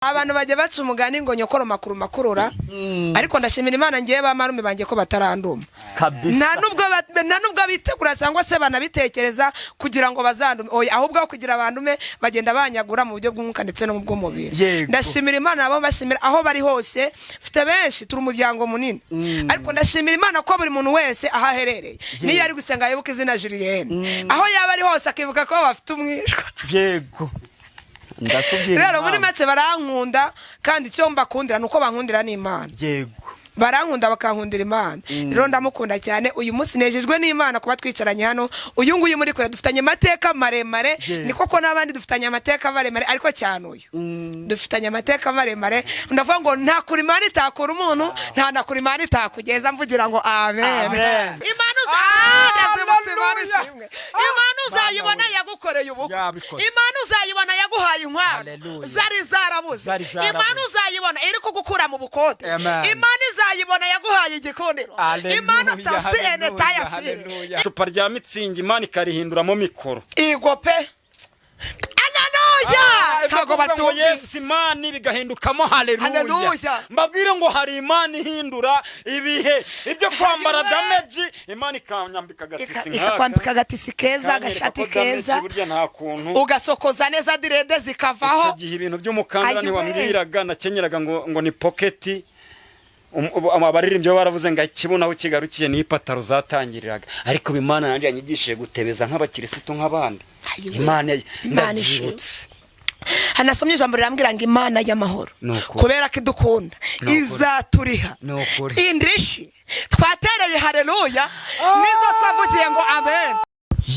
Abantu bajya baca umugani ngo nyokoro makuru makurura, ariko ndashimira Imana ngewe ba marume banjye ko bataranduma. Kabisa. Nta nubwo bitegura cyangwa se banabitekereza kugira ngo bazandume. Oya, ahubwo aho kugira bandume bagenda banyagura mu buryo bw'umwuka ndetse no mu bw'umubiri. Ndashimira Imana nabo, bashimira aho bari hose. Mfite benshi, turi umuryango munini, ariko ndashimira Imana ko buri muntu wese aho aherereye, niyo ari gusenga yibuka izina Julienne, aho yaba ari hose akibuka ko bafite umwishwa. Yego, ndakubwira. Rero muri Impamvu. make barankunda, kandi icyo mbakundira ni uko bankundira n'Imana. Barankunda bakankundira Imana. Rero ndamukunda cyane. Uyu munsi nejejwe n'Imana kuba twicaranye hano. Uyu nguyu muri kure dufitanye amateka maremare. Ni koko n'abandi dufitanye amateka maremare, ariko cyane uyu dufitanye amateka maremare. Ndavuga ngo nta kure Imana itakura umuntu, nta na kure Imana itakugeza. Mvugira ngo amen. Amen. Imana uzabyibutse, Imana ishimwe. Imana uzayibona yagukoreye ubukwe. Yabikoze. Imana uzayibona yaguhaye inkwano Hallelujah. zari zarabuze. Zari zarabuze. Imana uzayibona iri kugukura mu bukode. Amen. Imana izayibona yaguhaye igikundiro. Hallelujah, Imana tasi ene hallelujah, tayasire. hallelujah. Icupa rya Mützig Imana ikarihinduramo mikoro. Igo pe, aleluya! Ntabwo Ngo batumvise. Yesu, Imana bigahindukamo haleluya. Haleluya. Mbabwire ngo hari Imana ihindura ibihe, ibyo kwambara Haleluya. damage, Imana ikanyambika agatisi nk'aka. Ikakwambika agatisi keza, Kanyereka agashati ko damage keza, burya nta kuntu ugasokoza neza, dread zikavaho. Icyo gihe ibintu by'umukandara Ayiwe. ntiwambwiraga, nakenyeraga ngo ni pocket. Abaririmbyi bo baravuze ngo ikibuno aho kigarukiye niyo ipataro zatangiriraga, ariko Imana nanjye yanyigishije gutebeza nk'abakirisitu nk'abandi. Ayiwe. Imana Imana ndabyibutse. Hanasomye ijambo rirambwira ngo Imana y'amahoro, Ni ukuri. kubera ko idukunda, Ni ukuri. izaturiha Ni ukuri. indishyi twatereye haleluya nizo twavugiye ngo amen.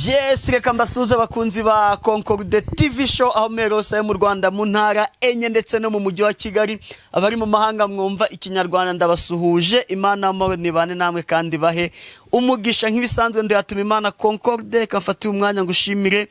Yes, reka mbasuhuze abakunzi ba Concorde TV Show aho mwere hose mu Rwanda, mu ntara enye ndetse no mu mujyi wa Kigali. Abari mu mahanga mwumva Ikinyarwanda, ndabasuhuje. Imana y'amahoro nibane namwe kandi bahe umugisha. Nk'ibisanzwe ndayatuma Imana Concorde. Reka mfate uyu mwanya ngushimire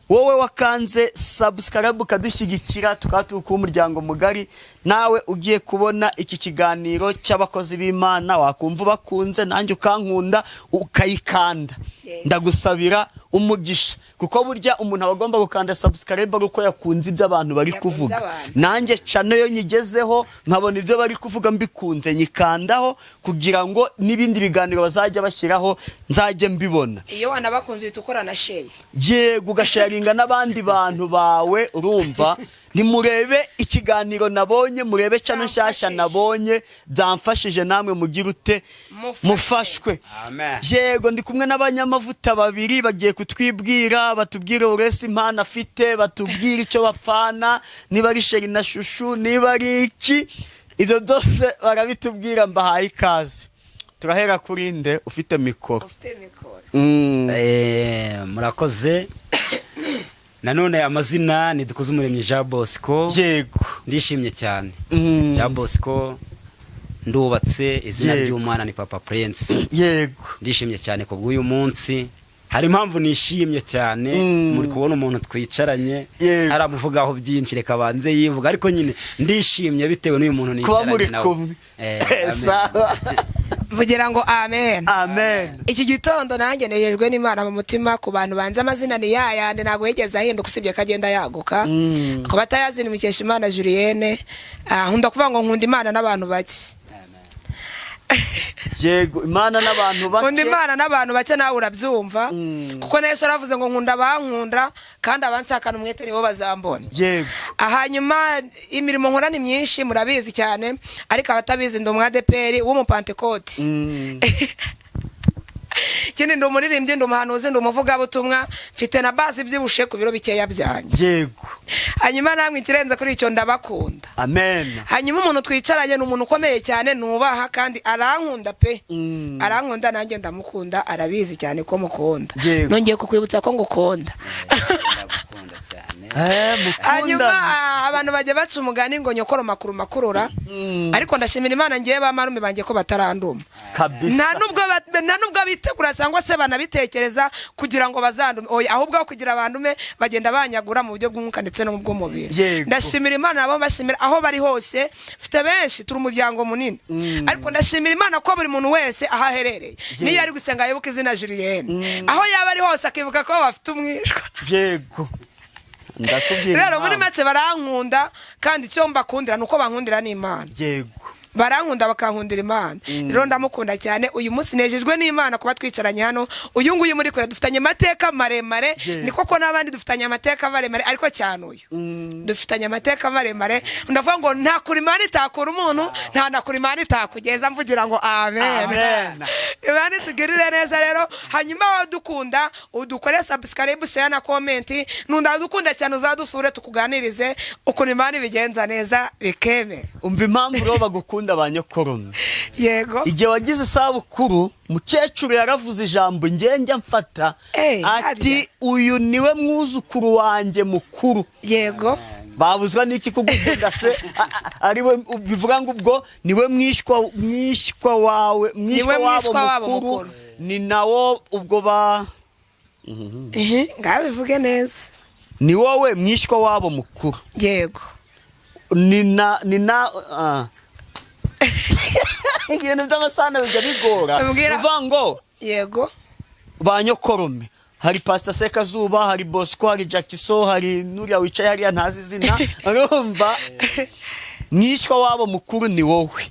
wowe wakanze subscribe ukadushyigikira, tukaba turi kuba umuryango mugari. Nawe ugiye kubona iki kiganiro cy'abakozi b'Imana, wakumva ubakunze nanjye ukankunda ukayikanda, ndagusabira umugisha, kuko burya umuntu aba agomba gukanda subscribe ari uko yakunze ibyo abantu bari Yakunze kuvuga. abantu. Nanjye channel yo nyigezeho nkabona ibyo bari kuvuga mbikunze, nyikandaho kugira ngo n'ibindi biganiro bazajya bashyiraho nzajye mbibona. Iyo wanabakunze uhita ukora na share. Yego, ugasharinga n'abandi bantu bawe. Urumva, nimurebe ikiganiro nabonye, murebe channel nshyashya nabonye, byamfashije, namwe mugire ute? Mufashwe. Mufashwe. Amen. Yego, ndi kumwe n'abanyamavuta babiri bagiye kutwibwira, batubwire buri wese impano afite, batubwire icyo bapfana, niba ari chéri na chouchou, niba ari iki, ibyo byose barabitubwira. Mbahaye ikaze. Turahera kuri nde ufite mikoro? Ufite mikoro. Murakoze nanone. Amazina ni Dukuzumuremyi Jean Bosco. Ndishimye cyane. Jean Bosco, ndubatse, izina ry'umwana ni Papa Prince. Ndishimye cyane ku bw'uyu munsi. Hari impamvu nishimye cyane. Muri kubona umuntu twicaranye, aramuvugaho byinshi, reka banze yivuga, ariko nyine ndishimye bitewe n'uyu muntu Kuba muri nicaranye nawe. kumwe. Amen. Sawa. Vugira ngo amen. Amen. Iki gitondo nanjye nejejwe n'Imana mu mutima. Ku bantu banze, amazina ni yayandi, ntabwo yigeze ahinduka usibye ko agenda yaguka. Ku batayazi ni Mukeshimana Julienne. Nkunda kuvuga ngo nkunda Imana n'abantu bake. Yego, Imana n'abantu bake. Nkunda Imana n'abantu bake, nawe urabyumva, kuko na Yesu yaravuze ngo nkunda abankunda, kandi abanshakana umwete nibo bazambona. Hanyuma imirimo nkora ni myinshi, murabizi cyane, ariko abatabizi, ndi umwadeperi w'umupantekoti. Ikindi, ndi umuririmbyi, ndi umuhanuzi, ndi umuvugabutumwa, mfite na base ibyibushe ku biro bikeya byanjye. Hanyuma namwe ikirenze kuri icyo, ndabakunda. Amen. Hanyuma umuntu twicaranye ni umuntu ukomeye cyane nubaha, kandi arankunda pe. Arankunda, nanjye ndamukunda, arabizi cyane ko mukunda. Nongeye kukwibutsa ko ngukunda. Ndagukunda cyane. Hanyuma Mukundane. abantu bajya baca umugani ngo nyokoro makuru makurura, ariko ndashimira Imana ngewe ba marume banjye ko bataranduma. Kabisa. Nta nubwo bitegura cyangwa se banabitekereza kugira ngo bazandume. Oya, ahubwo aho kugira bandume bagenda banyagura mu buryo bw'umwuka ndetse no mu bw'umubiri. Ndashimira Imana nabo bashimira aho bari hose. Mfite benshi, turi umuryango munini, ariko ndashimira Imana ko buri muntu wese aho aherereye, niyo ari gusenga yibuka izina Julienne, aho yaba ari hose akibuka ko bafite umwishwa. Yego, Ndakubwira Rero muri impamvu. make barankunda, kandi icyo mbakundira ni uko bankundira n'Imana. Barankunda bakankundira Imana. Rero ndamukunda cyane. Uyu munsi nejejwe n'Imana kuba twicaranye hano. Uyu nguyu muri kure dufitanye amateka maremare. Ni koko n'abandi dufitanye amateka maremare, ariko cyane uyu dufitanye amateka maremare. Ndavuga ngo nta kure Imana itakura umuntu, nta na kure Imana itakugeza. Mvugira ngo amen. Amen. Imana itugirire neza. Rero hanyuma wowe dukunda udukore subscribe, share na comment. Nunda dukunda cyane, uzadusure tukuganirize ukuntu Imana ibigenza neza bikemera. Umva impamvu rero bagukunda ba nyokorome. Igihe wagize isabukuru, mukecuru yaravuze ijambo ngenge mfata, ati: Harya. "Uyu niwe mwuzukuru wanjye mukuru." Babuzwa n'iki kugukunda se ari we? Bivuga ngo ubwo niwe mwishywa wawe, mwishywa Niwe wabo mwishywa wabo mukuru. mukuru. Ni nawo ubwo ba Ngaho bivuge neza. Ni wowe mwishywa wabo mukuru. Ni na ibintu by'amasano bijya bigora. Uvuga ngo ba nyokorome hari Pasita Sekazuba, hari Bosco, hari Jackson, hari nuriya wicaye hariya ntazi izina. Urumva, mwishywa wabo mukuru ni wowe.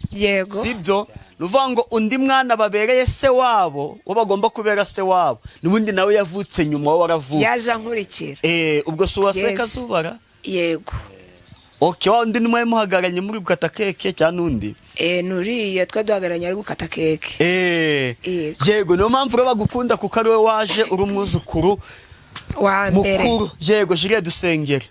Sibyo? Ni ukuvuga ngo undi mwana babereye se wabo, wo bagomba kubera se wabo, n'ubundi nawe yavutse nyuma, wowe waravutse. Yaje ankurikira. Ubwo si uwa Yes. Sekazuba ra? Yego. Okay, wa undi nimwe muhagaranye muri gukata keke cyangwa n'undi? Nuriya twe duhagararanye ari gukata keke. Yego. Yego, niyo mpamvu rero bagukunda, kuko ari we waje uri umwuzukuru wa mbere mukuru. Yego, Julie, dusengere.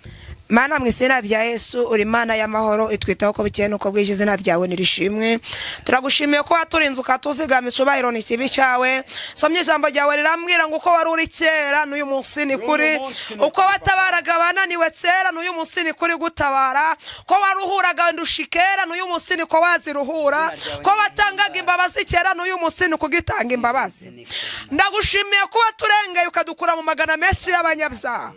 Mana, mu izina rya Yesu, uri Imana y'amahoro itwitaho uko bukeye n'uko bwije. Izina ryawe nirishimwe. Turagushimiye ko waturinze ukatuzigama. Icubahiro ni ikibi cyawe. Somye ijambo ryawe rirambwira ngo uko wari uri kera n'uyu munsi ni kuri, Munsi ni uko watabaraga abananiwe kera n'uyu munsi ni kuri gutabara, ko waruhuraga ndushi kera n'uyu munsi ni ko waziruhura, ko watangaga imbabazi kera n'uyu munsi ni kugitanga imbabazi. Ndagushimiye kuba turengeye ukadukura mu magana menshi y'abanyabyaha,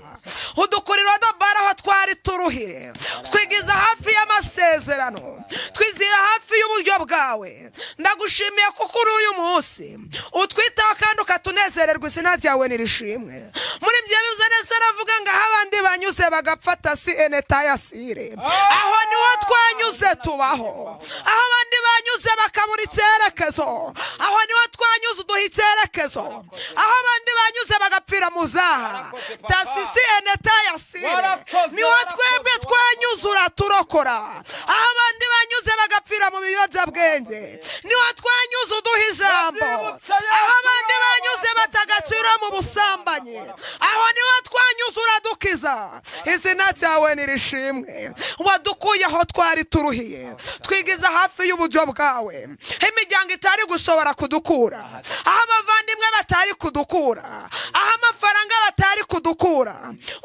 udukurira dabara aho twari turuhire, twigiza hafi y'amasezerano, twizira hafi y'uburyo bwawe. Ndagushimiye ko kuri uyu munsi utwitaho kandi ukatunezererwa. Izina ryawe nirishimwe. Muri ibyo bivuze neza, aravuga ngo aho abandi banyuze bagapfata si enetayasire, aho niho twanyuze tubaho. Aho abandi banyuze bakabura icyerekezo, aho niho twanyuze uduha icyerekezo. Aho abandi banyuze bagapfira mu zaha tasisi enetayasire, niho twebwe twanyuze uraturokora. Aho abandi banyuze bagapfira mu biyobyabwenge, niho twanyuze uduha ijambo. Aho abandi banyuze bata agaciro mu busambanyi, aho niho twanyuze uradukiza. Izina ryawe nirishimwe. Wadukuye aho twari turuhiye, twigiza hafi y'uburyo bwawe. Imiryango itari gushobora kudukura, aho abavandimwe batari kudukura, aho amafaranga batari kudukura,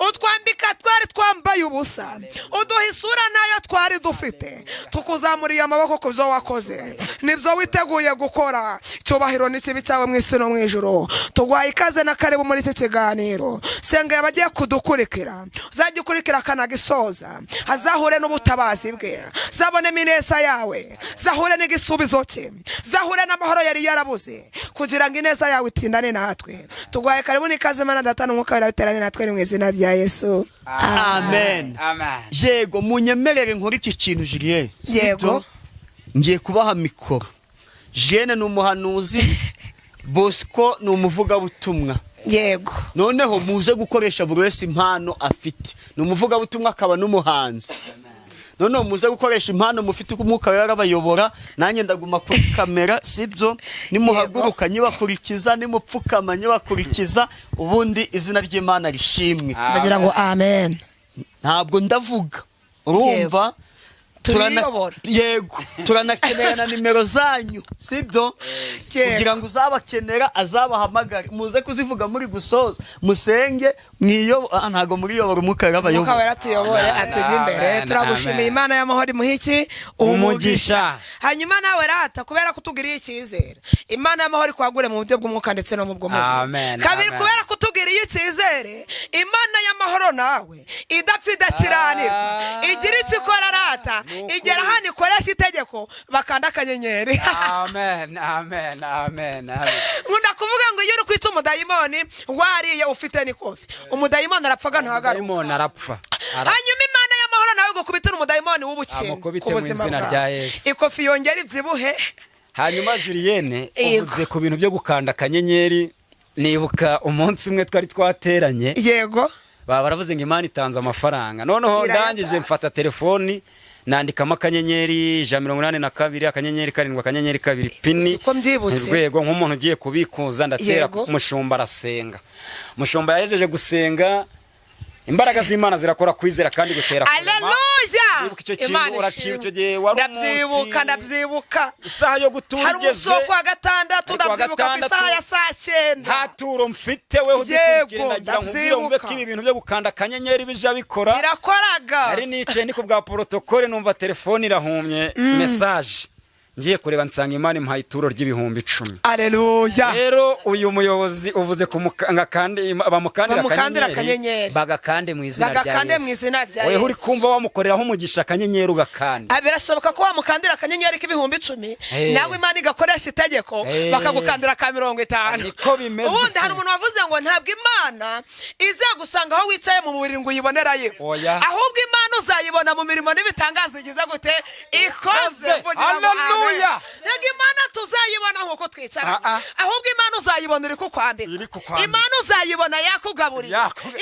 utwambika twari twambaye ubusa, uduha isura ntayo twari dufite. Tukuzamuriye amaboko ku byo wakoze nibyo witeguye gukora. Icyubahiro n'ikibi cyawe mu isi no mu ijuru. Tuguhaye ikaze na karibu muri iki kiganiro. Senga abagiye kudukurikira, uzajya ukurikira akanagisoza azahure n'ubutabazi bwe, zabonemo ineza yawe, zahure n'igisubizo cye, zahure n'amahoro yari yarabuze, kugira ngo ineza yawe itindane natwe. Tuguhaye karibu n'ikaze, Mana Data n'Umwuka Wera, biterane natwe. Ni mu izina rya Yesu. Amen. Amen. Yego, munyemerere nkore iki kintu, Julien. Yego. Sibyo? Ngiye kubaha mikoro. Julien ni umuhanuzi, Bosco ni umuvugabutumwa. Noneho muze gukoresha buri wese impano afite. Ni umuvugabutumwa akaba n'umuhanzi. Noneho muze gukoresha impano mufite uko Umwuka Wera arabayobora. Nanjye ndaguma kuri kamera, sibyo? Nimuhaguruka nyibakurikiza, nimupfukama nyibakurikiza, ubundi izina ry'Imana rishimwe. Bagira ngo amen. Ntabwo ndavuga, urumva? Turiyobora. Yego, turanakenera na nimero zanyu, sibyo? Yego. Kugira ngo uzabakenera azabahamagare. Muze kuzivuga muri gusoza musenge mwiyo. Ntabwo muriyobora, Umwuka Wera Umwuka abayobora. Wera tuyobore, atujye imbere. Amen, Turagushimiye. amen. Imana y'amahoro imuhe iki? Umugisha. Hanyuma nawe rata, kubera ko utugiriye icyizere, Imana y'amahoro ikwagure mu buryo bw'umwuka ndetse no mu bw'umubiri. Amen, Kabiri, amen. kubera kutugiriye icyizere, Imana y'amahoro nawe idapfa idakiranirwa igira icyo ikora rata. Ni ukuri. Igera hano ikoresha itegeko, bakanda akanyenyeri. Amen, amen, amen, amen. Nkunda kuvuga ngo iyo uri kwica umudayimoni wariye ufite n'ikofi, umudayimoni arapfaga ntagaruka. Dayimoni arapfa. Arapfa. Hanyuma Imana y'amahoro nawe gukubitira umudayimoni w'ubukene Amukubite ku mu buzima izina bwawe. rya Yesu. Ikofi yongera ibyibuhe. Hanyuma Julienne, Yego. uvuze ku bintu byo gukanda akanyenyeri, nibuka umunsi umwe twari twateranye, baba baravuze ngo Imana itanze amafaranga. Noneho Irayatanze. ndangije mfata telefoni, nandikamo *182*7*2* PIN, Uzi ko mbyibutse. urwego, nk'umuntu ugiye kubikuza, ndatera. Umushumba arasenga, umushumba yahejeje gusenga, imbaraga z'Imana zirakora, kwizera kandi gutera kurema. Aleluya! Wibuka icyo kintu? Imana Uraciye ishimwe. icyo gihe wari Ndabyibuka. umunsi- Ndabyibuka. Isaha yo gutura Hari igeze. umunsi wo kuwa gatandatu. Ariko kuwa Ndabyibuka ku gatandatu, isaha ya saa 9. Nta turo mfite. Weho udukurikire, ndagira nkubwire wumve ko ibi bintu byo gukanda akanyenyeri bija bikora. Birakoraga. Nari nicaye ni ku bwa protocole, numva telefone irahumye message, ngiye kureba nsanga Imana imuhaye ituro ry'ibihumbi 10. Aleluya! Rero uyu muyobozi uvuze ku kandi bamukandira Bamukandira akanyenyeri. Bagakande mu izina rya Bagakande Yesu. mu izina rya Weho uri Yesu. kumva wamukoreraho umugisha, akanyenyeri ugakanda. Ah, birashoboka ko wamukandira akanyenyeri k'ibihumbi 10, nawe Imana igakoresha itegeko, bakagukandira ka 50. Niko bimeze. Ubundi hari umuntu wavuze ngo ntabwo Imana izagusanga aho wicaye mu buriri ngo uyibonerayo, Oya. ahubwo Imana uzayibona mu mirimo n'ibitangaza igize gute ikoze. Ikoze. Mvugira ngo amen. Haleluya. Ntabwo Imana tuzayibona nk'uko twicaranye, Ah, ah. ahubwo Imana uzayibona iri kukwambika. Iri kukwambika. Imana uzayibona yakugaburiye.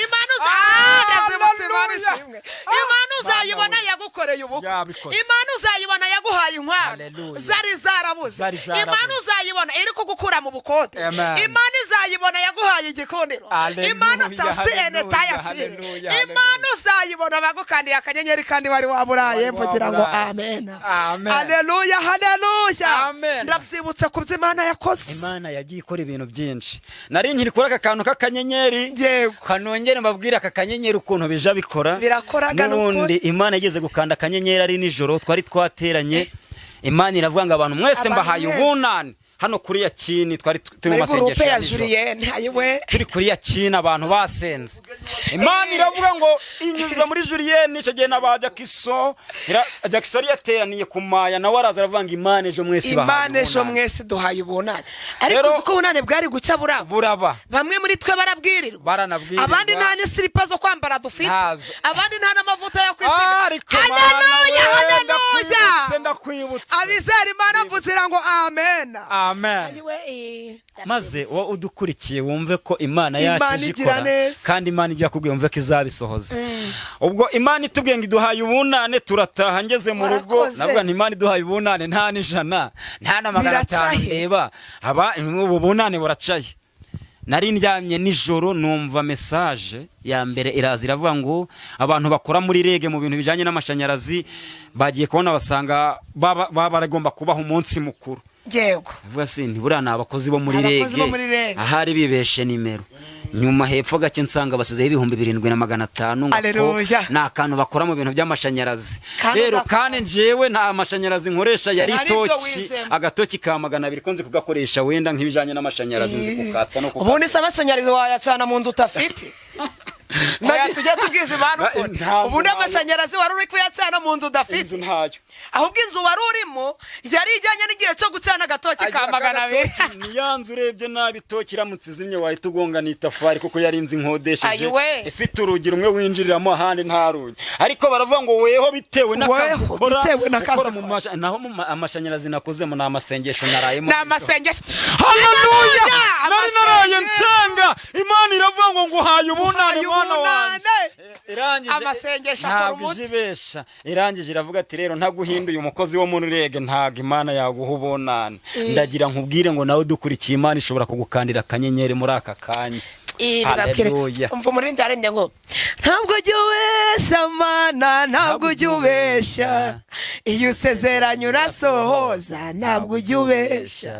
Imana uza Ah, Ah, ndabyibutse, Imana haleluya. ishimwe. Imana uzayibona yagukoreye ubukwe. Yabikoze. Imana uzayibona yaguhaye inkwano Haleluya. zari zarabuze. Zari zarabuze. Imana uzayibona iri kugukura mu bukode. Amen. Imana izayibona yaguhaye igikundiro. Haleluya, Imana tasi ene haleluya, tayasire. haleluya, Imana uzayibona bagukandiye akanyenyeri kandi wari waburaye. Wari Mvugira ngo waburaye. amen. Amen. Haleluya, haleluya! Amen. Ndabyibutse ku byo Imana yakoze. Imana yagiye ikora ibintu byinshi. Nari nkiri kuri aka kantu k'akanyenyeri, kanongere mbabwire aka kanyenyeri ukuntu bija bikora. Birakoraga, ni ukuri. N'ubundi Imana igeze gukanda akanyenyeri ari nijoro, twari twateranye, Imana iravuga ngo abantu mwese Abantu mbahaye mwese. ubunani. Hano kuri ya kini twari turi mu Muri masengesho groupe ya ya nijoro. Julienne, ayiwe. Turi kuri ya kini, abantu basenze, Imana iravuga ngo inyuza muri Julienne. Icyo gihe n'aba Jackson, Jackson yari yateraniye ku maya, nawe araza aravuga ngo Imana ejo mwese ibahaye Imana ejo ubunani. mwese duhaye ubunani. Ariko Rero- uzi ko ubunani bwari gucya buraba? Buraba. Bamwe muri twe barabwirirwa, Baranabwirirwa. abandi nta n'isiripa zo kwambara dufite, Ntazo. abandi nta n'amavuta yo kwisiga. Ariko Mana Haleluya, we, haleluya! ndakwibutse, ndakwibutse. Abizera Imana, mvugira ngo amen. Amen. Ayiwe, Maze wowe udukurikiye wumve ko Imana yacu Imana ije igira ikora, neza. kandi Imana ibyo yakubwiye wumve ko izabisohoza. Ubwo Imana itubwiye ngo iduhaye ubunane, turataha. Ngeze mu rugo, Warakoze. navuga nti Imana iduhaye ubunane, nta n'ijana, nta na 500. Biracahe. Ndeba aba ubu bunane buracaye. Nari ndyamye nijoro, numva message ya mbere iraza, iravuga ngo abantu bakora muri REG mu bintu bijyanye n'amashanyarazi bagiye kubona basanga baba baragomba kubaha umunsi mukuru. Avuga se ntiburiya ni abakozi bo muri Abakozi bo REG, muri REG. Ahari bibeshe nimero. Nyuma hepfo gake nsanga basizeho 7500 ngo ko Aleluya. ni akantu bakora mu bintu by'amashanyarazi. Kandi Rero ugakora. kandi njyewe nta mashanyarazi nkoresha, yari Hari ibyo itoki. wizemo. Agatoki ka 200 ko nzi kugakoresha, wenda nk'ibijyanye n'amashanyarazi nzi kukatsa no kukatsa. Ubundi se amashanyarazi wayacana mu nzu utafite? Oya, tujye tubwiza Imana ukuri. Nta nzu Ubundi ntayo. amashanyarazi wari uri kuyacana mu nzu udafite? Inzu ntayo. Ahubwo inzu wari urimo yari ijyanye n'igihe cyo gucana agatoki ka 200. Agatoki, ni ya nzu urebye nabi itoki iramutse izimye wahita ugonga n'itafari, kuko yari inzu inkodesheje, Ayiwe. ifite urugi rumwe winjiriramo, ahandi nta rugi. Ariko baravuga ngo weho bitewe n'akazi Weho, ukora, bitewe n'akazi ukora mu ukora. naho mu amashanyarazi nakozemo ni amasengesho narayemo. Ni amasengesho. Haleluya! Nari naraye Amasengesho. nsenga, Imana iravuga ngo nguhaye ubunane, Nguhaye mwana wanjye. ubunane. Irangije, Amasengesho akora ntabwo umuti. ije ibesha. Irangije iravuga ati rero ntaguhinduye umukozi wo muri REG, ntabwo Imana yaguha ubunane. Ndagira nkubwire ngo nawe dukurikiye, Imana ishobora kugukandira akanyenyeri muri aka kanya. Babwire. Haleluya. Umva, umuririmbyi arembye ngo ntabwo ujya ubesha Mana, ntabwo ujya ubesha, iyo usezeranye urasohoza, ntabwo ujya ubesha,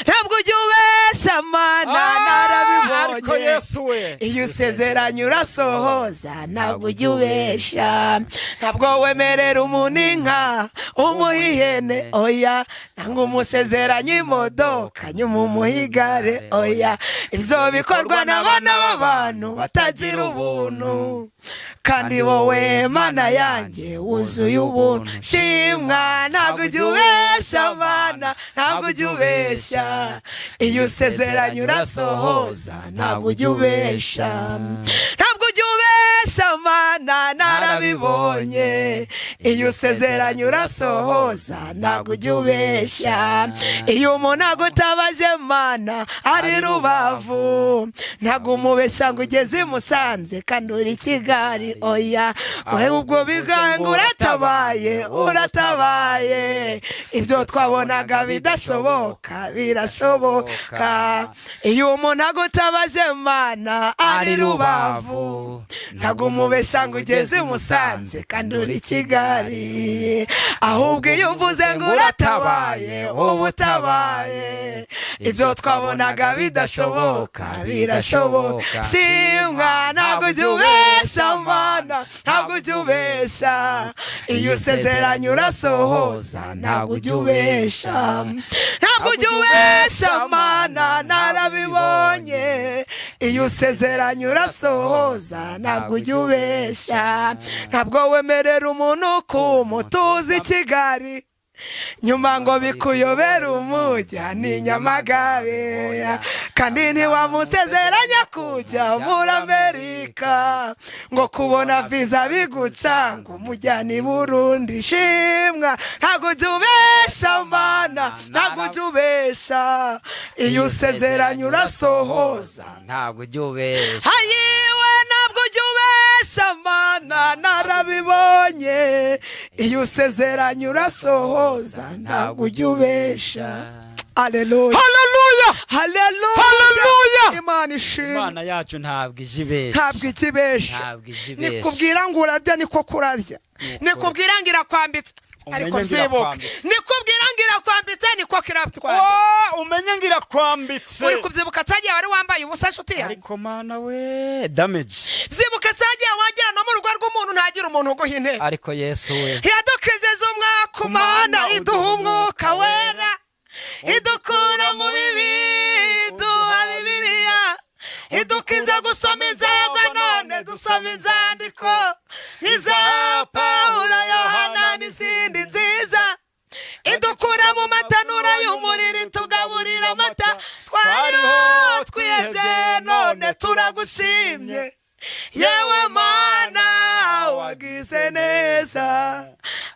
ntabwo ujya ubesha Mana. Ariko Narabibonye. Yesu we. Iyo usezeranye urasohoza, ntabwo ujya ubesha. Ntabwo wemerera umuntu inka umuha ihene, oya. Ntabwo umusezeranye imodoka nyuma umuha igare, oya. Ibyo bikorwa n'abana b'abantu batagira ubuntu, kandi wowe Mana yanjye wuzuye ubuntu. Shimwa, ntabwo ujya ubesha Mana, ntabwo ujya ubesha. Iyo usezeranye urasohoza, ntabwo ujya ubesha. Ntabwo ujya ubesha Mana, narabibonye. Iyo usezeranye urasohoza, ntabwo ujya ubesha. Iyo umuntu agutabaje Mana ari Rubavu, ntabwo umubeshya ngo ugeze i Musanze kandi uri Kigali, oya. Wowe ubwo bigango uratabaye, uratabaye. Ibyo twabonaga bidashoboka birashoboka. Iyo umuntu agutabaje Mana ari Rubavu, ntabwo umubeshya ngo ugeze i Musanze kandi uri Kigali. Ahubwo iyo uvuze ngo uratabaye, uba utabaye. Ibyo twabonaga bidashoboka birashoboka. Shimwa, ntabwo ujya ubesha Mana, ntabwo ujya ubesha. Iyo usezeranye urasohoza, ntabwo ujya ubesha. Ntabwo ujya ubesha Mana, narabibonye. Iyo usezeranye urasohoza, ntabwo ujya ubesha. Ntabwo wemerera umuntu kumutuza i Kigali, nyuma ngo bikuyobere umujya ni Nyamagabe. Kandi ntiwamusezeranya kujya muri Amerika, ngo kubona viza biguca ngo umujyane i Burundi. Shimwa, ntabwo ujya ubesha Mana, ntabwo ujya ubesha. Iyo usezeranye urasohoza, ntabwo ujya ubesha. Hayiwe, ntabwo ujya ubesha Mana, narabibonye. Iyo usezeranye urasohoza, ntabwo ujya ubesha. Aleluya! Haleluya! Haleluya! Haleluya! Imana ishimwe. Imana yacu ntabwo ijya ibesha. Ntabwo ikibesha. Ntabwo ijya ibesha. Nikubwira ngo urarya, niko kurarya. Nikubwira ngo irakwambitse, Umenye ariko ngo byibuke, irakwambitse. nikubwira ngo irakwambitse, niko kiratwambitse. Oh, umenye ngo irakwambitse. Uri kubyibuka cyagiye wari wambaye ubusa, nshuti yanjye? Ariko Mana we, damage. Byibuka cyagiye wagera no mu rugo rw'umuntu ntagire umuntu uguha intebe. Ariko Yesu we. Yadukijije umwaka, Mana iduha Umwuka Wera, idukura mu bibi, iduha Bibiliya, idukiza gusoma inzagwa, none dusoma inzandiko iza Pawulo, Yohana n'izindi nziza, idukura mu matanura y'umuriro, itugaburira amata. Twariho twihebye, none turagushimye. Yewe Mana wagize neza,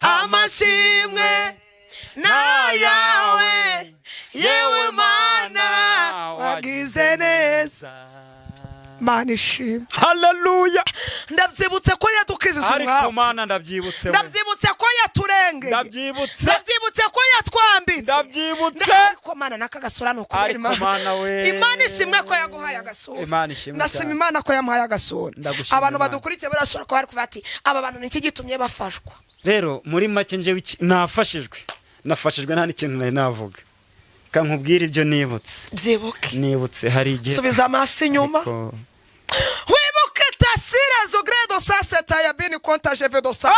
amashimwe n'ayawe. Yewe Mana wagize neza, Mana ishimwe. Haleluya! Ndabyibutse ko yadukijije Ariko umwaka. Mana, ndabyibutse we. Ndabyibutse ko yaturengeye. Ndabyibutse. Ndabyibutse ko yatwambitse. Ndabyibutse. Ariko Mana, n'aka gasura ni ukubera Ariko Imana. Mana we. Imana ishimwe ko yaguhaye agasura. Imana ishimwe Ndashima cyane. Imana ko yamuhaye agasura. Ndagushima Abantu Imana. badukurikiye barashobora kuba bari kuvuga ati: "Aba bantu ni iki gitumye bafashwa?" Rero muri make, njyewe nafashijwe, nafashijwe, nta n'ikintu nari navuga. Kankubwire ibyo nibutse. Byibuke. Nibutse hari igihe Subiza amaso inyuma. Ariko Wibuke tasira zo gredo sase taya bini konta jeve do sa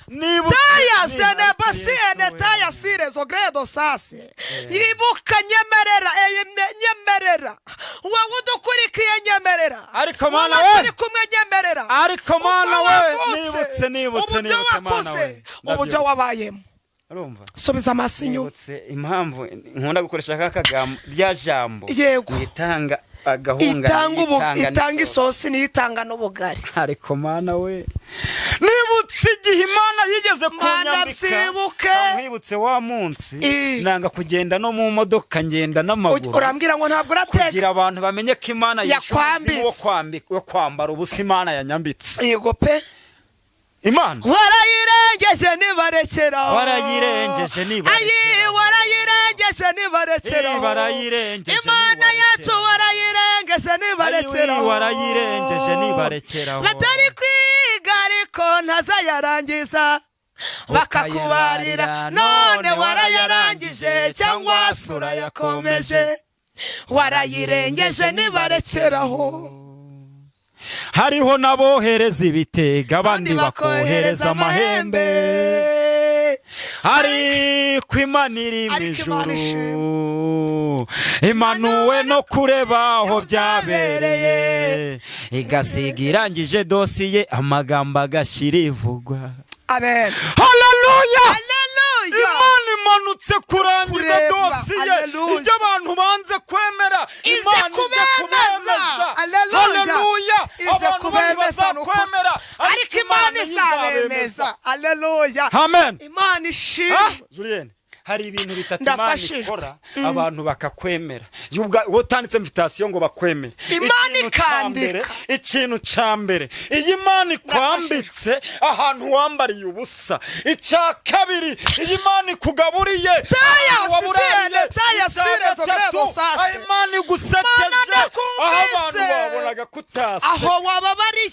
Nibutse taya zene basi ene Yesu we. Taya sire zo gredo sase. Ibuka, nyemerera, nyemerera wowe udukurikiye, nyemerera. Ariko Mana Wowe we. turi kumwe, nyemerera. Ariko Mana Uko we, wavutse, nibutse, nibutse, uburyo nibutse Mana wakuze, we. uburyo Ndabyibutse. wabayemo. Urumva? Subiza amaso inyuma. Nibutse impamvu nkunda gukoresha aka kagambo, rya jambo. Yego. Itanga agahunga. Itanga n'isosi. Isosi niyo itanga n'ubugari. Ariko Mana we, nibutse igihe Imana yigeze Mana, kunyambika. byibuke. Nkwibutse wa munsi nanga kugenda no mu modoka, ngenda n'amaguru, Urambwira ngo ntabwo urateka. kugira abantu bamenye ko Imana yishe Yakwambitse. umuzimu wo kwambika, wo kwambara ubusa. Imana yanyambitse. Yego pe. Imana Warayirengeje nibarekeraho. Warayirengeje nibarekeraho. Ayi, warayirengeje nibarekeraho. Warayirengeje Imana nibarekeraho. yacu warayirengeje nibarekeraho. Ayi, warayirengeje nibarekeraho. Batari kwiga ariko ntazayarangiza, bakakubarira, none warayarangije cyangwa se urayakomeje. Warayirengeje, nibarekeraho. Hariho n'abohereza ibitega, abandi bakohereza amahembe, ariko Imana iri mu Ariko Imana ijuru imanuwe no kureba aho byabereye, igasiga irangije dosiye, amagambo agashyira ivugwa. Amen. Haleluya! Haleluya! Imana imanutse kurangiza Kureba. dosiye. Haleluya. Ibyo abantu banze kwemera, Ize Imana ije kubemeza. kubemeza. Haleluya. Haleluya! Ize Abantu bari kubemeza, ni ukuri. bazakwemera, Ariko Imana izabemeza. Haleluya! Amen. Imana ishimwe. Ah, Julienne, hari ibintu bitatu Imana Ndafashijwe. ikora abantu bakakwemera. Iyo wowe utanditse invitation ngo bakwemere. Imana Ikintu ca ikandika. mbere, ikintu ca mbere, iyo Imana ikwambitse ahantu wambariye ubusa. Icya kabiri, iyo Imana ikugaburiye Taya ahantu waburariye. sisene, taya Icya sire gatatu, zobrego sase. aho Imana igusekeje, Mana, aho abantu ndakumvise. babonaga kutase. Aho wababariye,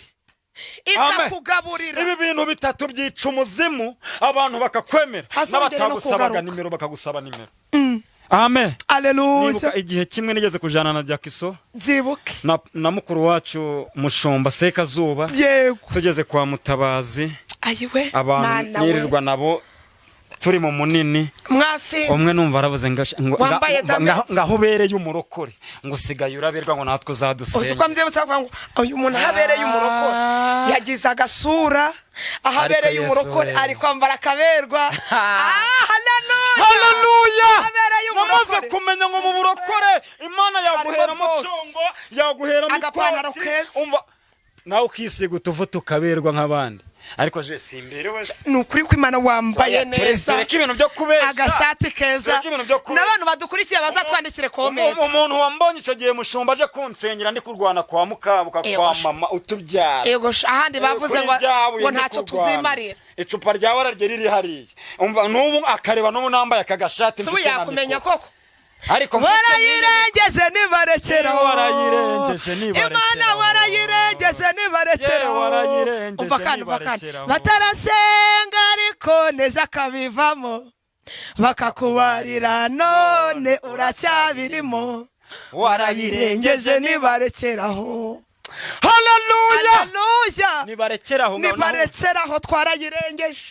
Amen. ikakugaburira. Ibi bintu bitatu byica umuzimu, abantu bakakwemera, Hazongere no n'abatagusabaga kugaruka. nimero bakagusaba nimero. Amen. Aleluya. Nibuka igihe kimwe nigeze kujana na Jakiso Byibuke. na mukuru wacu Mushumba Sekazuba, tugeze kwa Mutabazi, Ayiwe! abantu Mana we! nirirwa nabo turi mu munini. Mwasinze. Umwe numva aravuze ngo Wambaye damage. ngaho ubereye umurokore, ngo usigaye uraberwa, ngo natwe Uzi uzadusenge. ko mbyibutsa kuvuga ngo uyu muntu aho abereye umurokore yagize agasura, aho Ariko abereye Yesu umurokore we. ari kwambara akaberwa. Ah, haleluya! Haleluya! Abereye Namaze umurokore. kumenya ngo mu burokore Imana yaguheramo Harimo byose. congo, yaguheramo Agapantaro ikoti, keza. umva nawe ukisiga utuvuta ukaberwa nk'abandi. Ariko je simberewe se. Ni ukuri ko Imana, wambaye neza. Tureke ibintu byo kubeshya. Agashati keza. Tureke ibintu byo kubeshya. N'abantu badukurikiye bazatwandikire comment. Umuntu wambonye icyo gihe, Mushumba aje kunsengera ndi kurwana kwa mukabuka Yego. kwa mama utubyara. Yego, ahandi bavuze Kuri ngo ryabuye ngo ndi ntacyo kurwana. tuzimarira. Icupa rya wararye riri hariya, umva n'ubu akareba n'ubu nambaye aka gashati Si ubu mfite na yakumenya mikoro. koko. Ariko mfite Warayirengeje, nibarekeraho. Yewe, warayirengeje, nibarekeraho. Imana warayirengeje, nibarekeraho. Yewe, warayirengeje, Umva kandi, umva kandi. nibarekeraho. Batarasenga ariko nejo akabivamo, bakakubarira none uracyabirimo. Warayirengeje, nibarekeraho. Haleluya! Haleluya! Nibarekeraho ngaho. Nibarekeraho, twarayirengeje.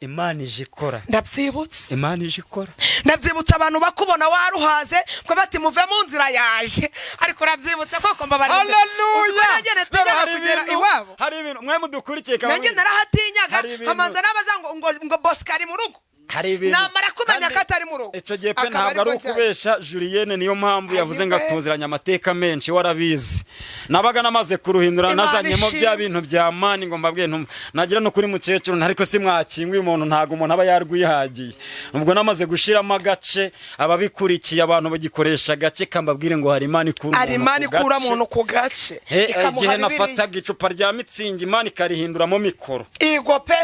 Imana ije ikora. Ndabyibutse. Imana ije ikora. Ndabyibutse, abantu bakubona waruhaze ko bati: "Muve mu nzira, yaje." Ariko urabyibutse koko, mbabarira. Haleluya! Nanjye natinyaga Hari kugera iwabo. Hari ibintu mwe mudukurikiye Nanjye narahatinyaga. Hari ibintu- Nkamanza n'abaza ngo Bosco ari mu rugo, Hari ibintu namara kumenya Kandi ko atari mu rugo, icyo gihe pe, akaba ntabwo ari aribwo cyane. ukubesha Julienne, niyo mpamvu yavuze ngo Ayiwe. atuziranye amateka menshi, warabizi. Nabaga namaze kuruhindura, Imana nazanyemo ishimwe. bya bintu bya mani ngo mbabwiye ntumva nagira no kuri mukecuru, ariko si mwakinguye umuntu, ntabwo umuntu aba yarwihagiye. Ubwo namaze gushiramo agace, ababikurikiye, abantu bagikoresha agace kambabwire ngo hari Imana ikura Hari umuntu Imana ku ikura gace. umuntu ku gace, ikamuha Igihe Bibiliya. nafataga icupa rya mitsingi, Imana ikarihinduramo mikoro. Igwa pe,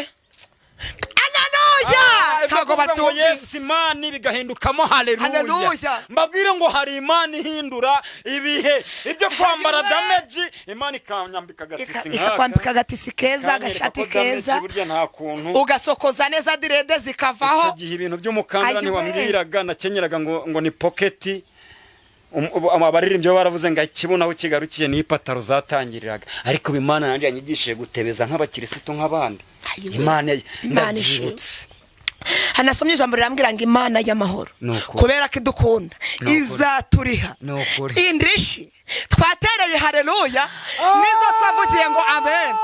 aleluya! Ntabwo Ibyo kuvuga ngo Yesu batumvise. Imana bigahindukamo haleluya. Haleluya. Mbabwire ngo hari Imana ihindura ibihe, ibyo kwambara Ayiwe. damage, Imana ikanyambika agatisi nk'aka. Ikakwambika agatisi keza, Ikanyereka agashati ko damage keza, burya nta kuntu. Ugasokoza neza, dreads zikavaho. Icyo gihe ibintu by'umukandara Ayiwe. ntiwambwiraga, nakenyeraga ngo ni pocket. Abaririmbyi bo baravuze ngo ikibuno aho kigarukiye niyo ipataro zatangiriraga. Ariko ubu Imana nanjye yanyigishije gutebeza nk'abakirisitu nk'abandi. Ayiwe. Imana, Imana ndabyibutse. Hanasomye ijambo rirambwira ngo Imana y'amahoro, Ni ukuri. kubera ko idukunda, Ni ukuri. izaturiha Ni ukuri. indishi twatereye haleluya nizo twavugiye ngo amen.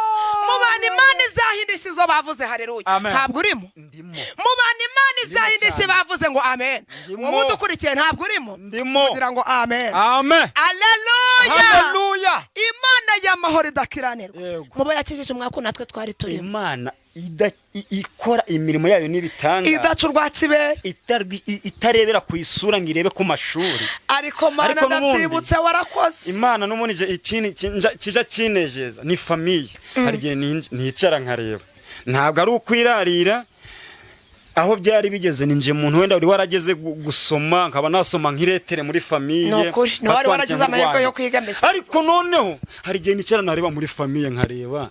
Mu bantu Imana izahindisha izo bavuze haleluya, Amen. ntabwo urimo. Ndimo. Mu bantu Imana izahindisha Cyane. bavuze ngo amen, Ndimo. wowe udukurikiye ntabwo urimo. Ndimo. Kugira ngo amen. Amen. Aleluya! Haleluya! Imana y'amahoro idakiranirwa, Yego. mubo yakijije umwaka natwe twari turimo. Imana ikora imirimo yayo n'ibitangaza, Idaca urwa kibera. Itarebera ku isura ngo irebe ku mashuri. Ariko Mana, Ariko n'ubundi, ndabyibutse, warakoze. Imana n'ubundi ikindi kija kinejeza ni famille. Hari igihe nicara nkareba, ntabwo ari ukwirarira aho byari bigeze, ninje muntu wenda wari warageze gusoma, nkaba nasoma nk'ilettre muri famille. Ni ukuri, ni wari batwandikira waragize amahirwe nk'urwandiko. yo kwiga mbese. Ariko noneho hari igihe nicara nareba muri famille, nkareba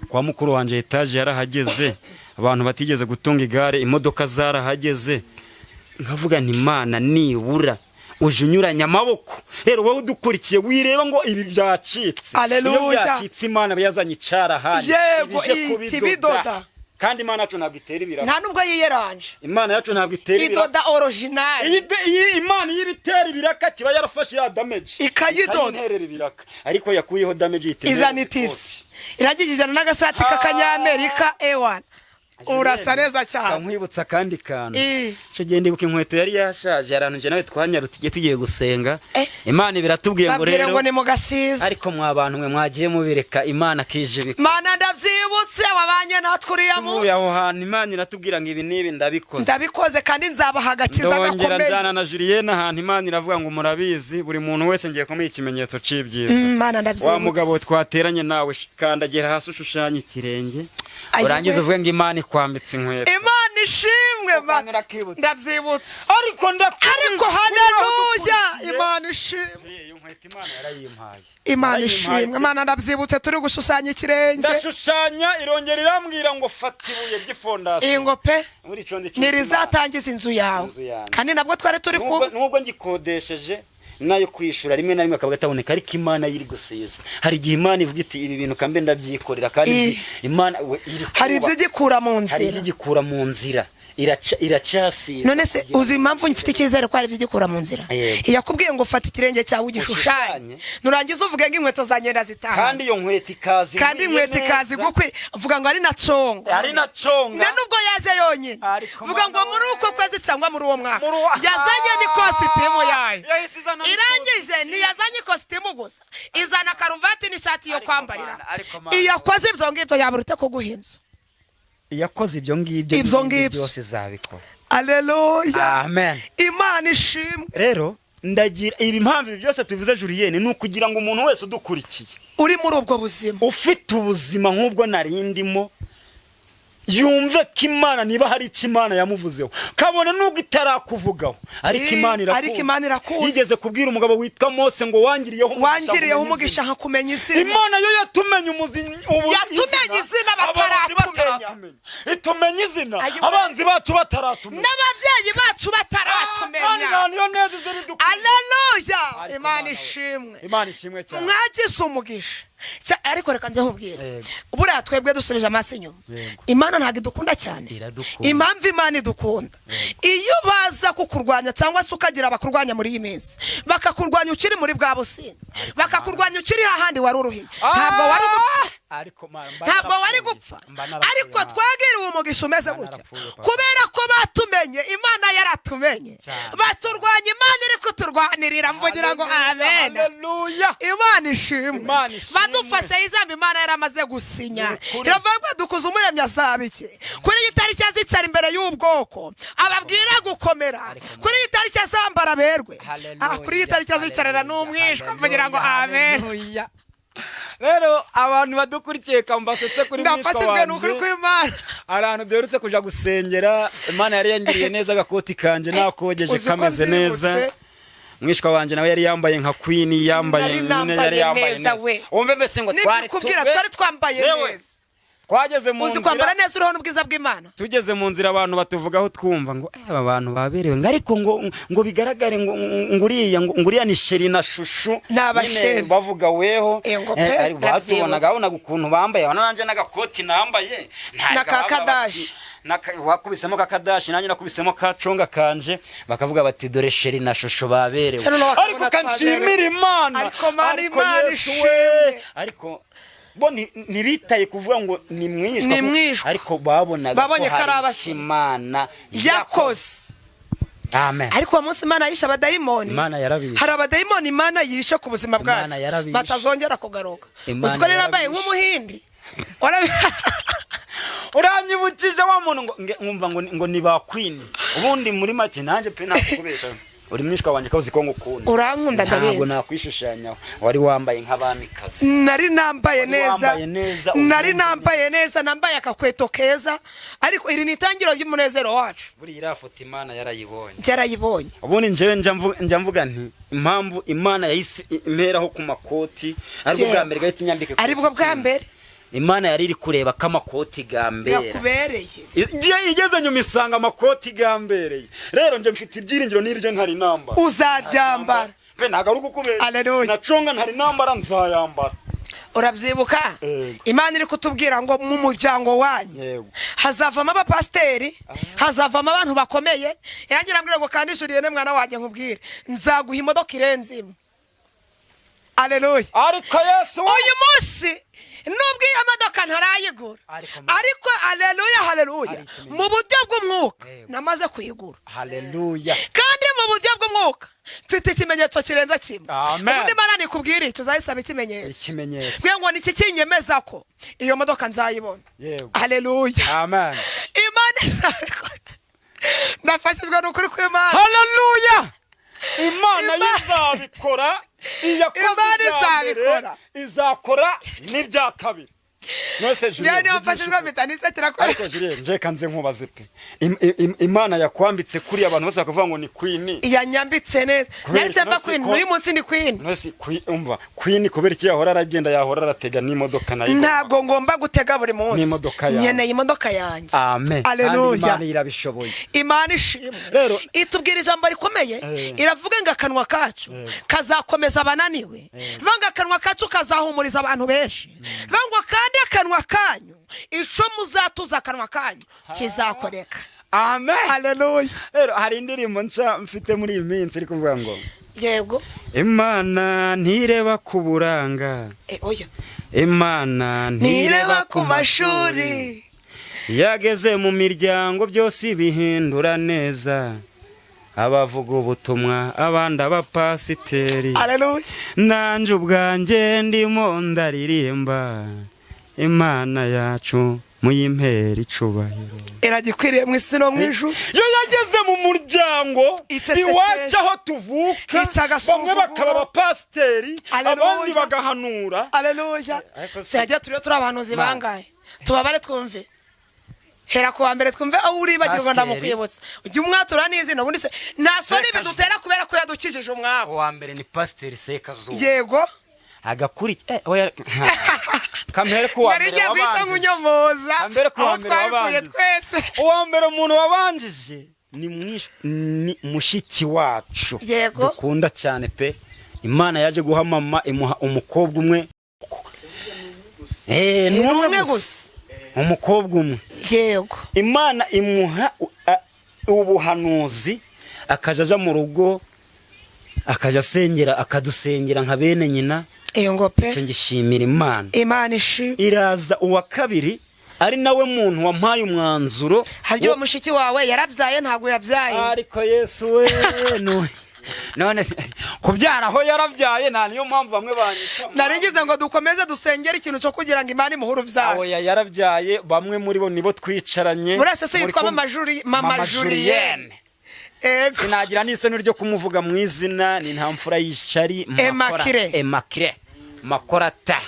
kwa mukuru wanjye étage yarahageze, abantu batigeze gutunga igare, imodoka zarahageze, nkavuga nti: "Imana, nibura Uje unyuranya amaboko. Rero wowe udukurikiye, wireba ngo ibi byacitse. Haleluya. Iyo byacitse, Imana iba yazanye icarahani Yego, ibije ihita kubidoda. ibidoda. Kandi Imana yacu ntabwo itera ibiraka. Nta nubwo yiyeranje. Imana yacu ntabwo itera ibiraka. Idoda original. Iyi Imana iyo ibitera ibiraka, kiba yarafashe ya damage Ikayidoda. ikayinterera ibiraka, ariko yakuyeho damage ihita Izana impereza itisi irangije, ijana n'agashati k'akanyamerika. Ewana, urasa neza cyane. Nkwibutsa akandi kantu. Eh. Icyo gihe ndibuka inkweto yari yashaje, ahantu njye nawe twanyarutse igihe tugiye gusenga. Eh. Imana ibiratubwiye ngo Babwire rero ngo ni mu gasiza. Ariko mwa bantu mwe, mwagiye mubireka Imana kije bikora. Mana, ndabyibutse, wabanye natwe uriya Tuvuye munsi. aho hantu, Imana iratubwira ngo ibi n'ibi ndabikoze. Ndabikoze kandi nzabaha agakiza Ndongera gakomeye. njyana na Julienne ahantu, Imana iravuga ngo murabizi, buri muntu wese ngiye kumuha ikimenyetso c'ibyiza. Mana, ndabyibutse. Wa mugabo twateranye nawe, kandagira hasi ushushanye ikirenge, Ayiwe. urangize uvuge ngo Imana ikwambitse inkweto. Imana ishimwe. Kandi urakibutse. Ndabyibutse. Ariko ndakubizi. Ariko haleluya, Imana ishimwe. Iyo nkweto Imana yarayimpaye. Imana Yarayimpaye. ishimwe. Imana, ndabyibutse turi gushushanya ikirenge. Ndashushanya, irongera irambwira ngo fata ibuye ry'ifondasiyo. Ingo pe. Muri ico ndi. Ntirizatangiza inzu yawe. Inzu yanjye. Kandi nabwo twari turi Nubwo ku nubwo ngikodesheje, nayo kwishura rimwe na rimwe akaba ataboneka, ariko Imana yiri gusiza. Hari igihe Imana ivuga iti ibi bintu kambe ndabyikorera, kandi nzi Imana we iri Hari ibyo kubaka. igikura mu Hari nzira. ibyo igikura mu nzira, iracasiza. None se kugira uzi impamvu mfite icyizere ko hari ibyo igikura mu nzira? Yego. Yakubwiye ngo fata ikirenge cyawe ugishushanye, Ushushanye. nurangiza uvuge ngo inkweto zanjye ndazitaha. Kandi iyo nkweto ikaza Kandi ikwiye inkweto ikaza neza. igukwi, vuga ngo ari na congo. Ari na conga. Na nubwo yaje yonyine, Ariko vuga ngo Mana muri we. uko kwezi cyangwa muri uwo mwaka Muri uwo- yazanye n'ikositimu yayo. Yahise izana Irangije, n'ikositimu. ntiyazanye ikositimu gusa, izana karuvati n'ishati yo Ariko kwambarira. Mana, ariko Mana. Iyo akoze ibyo ngibyo, yabura ute kuguha inzu? Yakoze ibyo ngibyo, Ibyo n'ibindi ngibyo. byose izabikora. Aleluya. Amen. Imana ishimwe. Rero ndagira ibi, impamvu ibi byose tubivuze, Julienne, ni ukugira ngo umuntu wese udukurikiye uri muri ubwo buzima, ufite ubuzima nk'ubwo nari ndimo, yumve ko Imana, niba hari icyo Imana yamuvuzeho, kabone nubwo itarakuvugaho, ariko Imana irakuzi. Ariko Imana irakuzi. Yigeze kubwira umugabo witwa Mose ngo wangiriyeho umugisha Wangiriyeho nkumenya umugisha izina. nkakumenya izina. Imana yo yatumenye ubu Yatumenye izina abarozi bataratumenya. bataratumenya. Itumenya izina Ayiwe. abanzi bacu bataratumenya. N'ababyeyi bacu Kandi bataratumenya. nta niyo neza iziri dukwiye. Aleluya. Ariko Imana Mana we. ishimwe. Imana ishimwe cyane. Mwagize umugisha ariko reka nze nkubwire. Yego. Buriya twebwe dusubije amaso inyuma, Yego. Imana ntabwo idukunda cyane? Iradukunda. Impamvu Imana idukunda, iyo baza kukurwanya cyangwa se ukagira abakurwanya muri iyi minsi, bakakurwanya ukiri muri bwa businzi, bakakurwanya ukiri hahandi wari uruhiye, ntabwo wari gupfa. Ariko mba Ntabwo wari narapfuye. gupfa. Mba narapfuye, Ariko Mana. twagiriwe umugisha umeze Mba gutya narapfuye, papa. kubera ko batumenye Imana yaratumenye. Cyane. Baturwanya, Imana iri kuturwanirira. Mvugira ngo amen. Haleluya. Imana ishimwe. Imana ishimwe. Badufashe ijambo Imana yaramaze gusinya. Ni ukuri. Iravuga ngo dukuze Umuremyi azaba iki kuri iyi tariki, azicara imbere y'ubwoko ababwira gukomera. Kuri iyi tariki azambara berwe. Haleluya. Ah, kuri iyi tariki azicarana n'umwishwa. Mvugira ngo amen. Haleluya. Rero abantu badukurikiye, kambasetse kuri mwishwa Ndafashijwe, ni ukuri wanje. kw'Imana. Hari ahantu duherutse kuja gusengera, Imana yari yangiriye neza, agakoti kanje nakogeje Uzi ko kameze neza. mbyibutse? Mwishwa wanje nawe yari yambaye nka queen, yambaye Nari nyine nambaye yari yambaye neza neza. we. Wumve mbese ngo twari Nibikubwira, twari twambaye Yewe, neza. Twageze mu Uzi kwambara nzira, neza uriho n'ubwiza bw'Imana. tugeze mu nzira, abantu batuvugaho, twumva ngo aba bantu baberewe, ngo ariko ngo bigaragare ngo uriya ngo uriya ni chéri na chouchou. Ni abasheri. Nyine bavuga weho. Ngo pe, ariko ndabyibutse. batubonaga, babonaga ukuntu bambaye, abona nanjye n'agakoti nambaye. Na Ntabwo ka bavuga kadashi. bati, wakubisemo ka kadashi, nanjye nakubisemo ka conga kanje, bakavuga bati dore chéri na chouchou baberewe. Se noneho bakabona Ariko kanshimira Imana. Ariko Mana, Ariko Imana Yesu we. ishimwe. Ariko bo ntibitaye kuvuga ngo ni mwishwa, Ni mwishwa. ariko babonaga Babonye ko ko ari hari abasheri. icyo Imana Yakoze. Amen. Ariko uwo munsi Imana yishe abadayimoni. Imana yarabishe. Hari abadayimoni Imana yishe ku buzima bwacu Imana yarabishe. batazongera kugaruka. Imana Uzi ko rero yambaye yarabishe. nk'umuhindi. Uranyibukije wa muntu ngo nkumva ngo ni ba queen. Ubundi muri make nanjye pe, ntakubesha, uri mwishwa wanjye, kabuze ko ngukunda. Urankunda, Ntabwo ndabizi. nakwishushanya, wari wambaye nk'abamikazi. Nari nambaye Wari neza. wambaye neza, Nari ubyumve. nambaye neza, nambaye akakweto keza, ariko iri ni itangiro ry'umunezero wacu. Buriya iriya foto Imana yarayibonye. Byarayibonye. Ubundi njyewe njya mvuga nti impamvu Imana yahise imperaho ku makoti, aribwo bwa mbere gahita inyambika Aribwo bwa ikositimu. mbere. Imana yari iri kureba ko amakoti gambera. Yakubereye. Igihe igeze nyuma isanga amakoti gambereye. Rero njye mfite ibyiringiro n'iryo ntari nambara. Uzaryambara. Pe, ntabwo ari ukukubera. Haleluya. Naconga ntari nambara, nzayambara. Urabyibuka? Yego. Imana iri kutubwira ngo mu muryango wanyu hazavamo abapasiteri, hazavamo abantu bakomeye. Irangira ambwira ngo kandi Julienne, mwana wanjye, nkubwire, nzaguha imodoka irenze imwe. Aleluya. Ariko Yesu we! Uyu munsi nubwo iyo modoka ntarayigura, ariko aleluya, haleluya, Hari ikimenyetso. mu buryo bw'umwuka namaze kuyigura. Haleluya. Kandi mu buryo bw'umwuka mfite ikimenyetso kirenze kimwe. Amen. Ubundi Imana nikubwira icyo, uzayisaba ikimenyetso. Ikimenyetso. Kugira ngo niki kinyemeza ko iyo modoka nzayibona? Haleluya. Amen. Imana izabikora. Ndafashijwe n'ukuri kw'Imana. Haleluya, Imana izabikora. Iyakoze Imana ibya mbere, izabikora. izakora n'ibya kabiri. Nose Njyewe Julien, niyo mfashijwe mpita nisetera ko ariko Julien, nje kanze nkubaze pe. Imana yakwambitse kuri abantu bose bakavuga ngo ni queen. Yanyambitse neza. Kubera Nahise mba ikibazo queen. N'uyu munsi ni queen. Nose umva, queen kubera iki yahora aragenda, yahora aratega n'imodoka nayo? Ntabwo ngomba gutega buri munsi. N'imodoka yawe. Nkeneye imodoka yanjye. Amen. Haleluya. Kandi Imana irabishoboye. Imana ishimwe. Itubwira ijambo rikomeye. Iravuga ngo akanwa kacu kazakomeza abananiwe, ivuga ngo akanwa kacu kazahumuriza abantu benshi, ivuga ngo kandi akanwa kanyu, ico muzatuza akanwa kanyu kizakoreka. Amen. Haleluya. Rero hari indirimbo nshya mfite muri iyi minsi iri kuvuga ngo: Imana ntireba ku buranga. Oya. Imana ntireba ku mashuri. Yageze mu miryango byose ibihindura neza, abavuga ubutumwa, abandi abapasiteri. Haleluya. Nanjye ubwanjye ndimo ndaririmba, Imana yacu muyimpera icubahiro. Iragikwiriye mu isi no mu ijuru. Iyo yageze mu muryango Icecekesha. iwacu aho tuvuka, Ica agasuzuguro. bamwe bakaba abapasiteri, Haleluya. abandi bagahanura. Aleluya. Ariko Sejya turiyo turi abahanuzi bangahe? Tubabare twumve. Hera ku wa mbere twumve aho uribagirwa. Pasiteri. Ndamukwibutsa, ujya umwatura n'izina. Ubundi se nta soni Sekazuba. bidutera kubera ko yadukijije umwabo? Uwa mbere ni Pasiteri Sekazuba. Agakurikira oya, kamere ku wa Nari mbere ngiye guhita wabanjije. nkunyomoza Kambere ku wa aho mbere twabikuye wabanjije. twese. Uwa mbere, umuntu wabanjije ni mushiki wacu dukunda cyane pe. Imana yaje guha mama, imuha umukobwa umwe. Ni Ni umwe umwe gusa. Gusa. Umukobwa umwe. Imana imuha ubuhanuzi, akaja aja mu rugo, akaja asengera, akadusengera nka bene nyina. Iyo ngo pe. Icyo ngishimira Imana. Imana ishimwe. Iraza uwa kabiri, ari nawe muntu wampaye umwanzuro. Harya uwo mushiki wawe yarabyaye? Ntabwo yabyaye? Ariko Yesu we, none kubyara aho yarabyaye, nta niyo mpamvu bamwe banyita. Nari ngize ngo dukomeze dusengere ikintu cyo kugira ngo Imana imuhe urubyaro. Aho yarabyaye, bamwe muri bo nibo twicaranye. Muri ese Muri yitwa Mama Mama Julienne. Julienne. Sinagira n'isoni ryo kumuvuga mu izina, ni nta mfura y'ishari. Emakire. Emakire Makorata.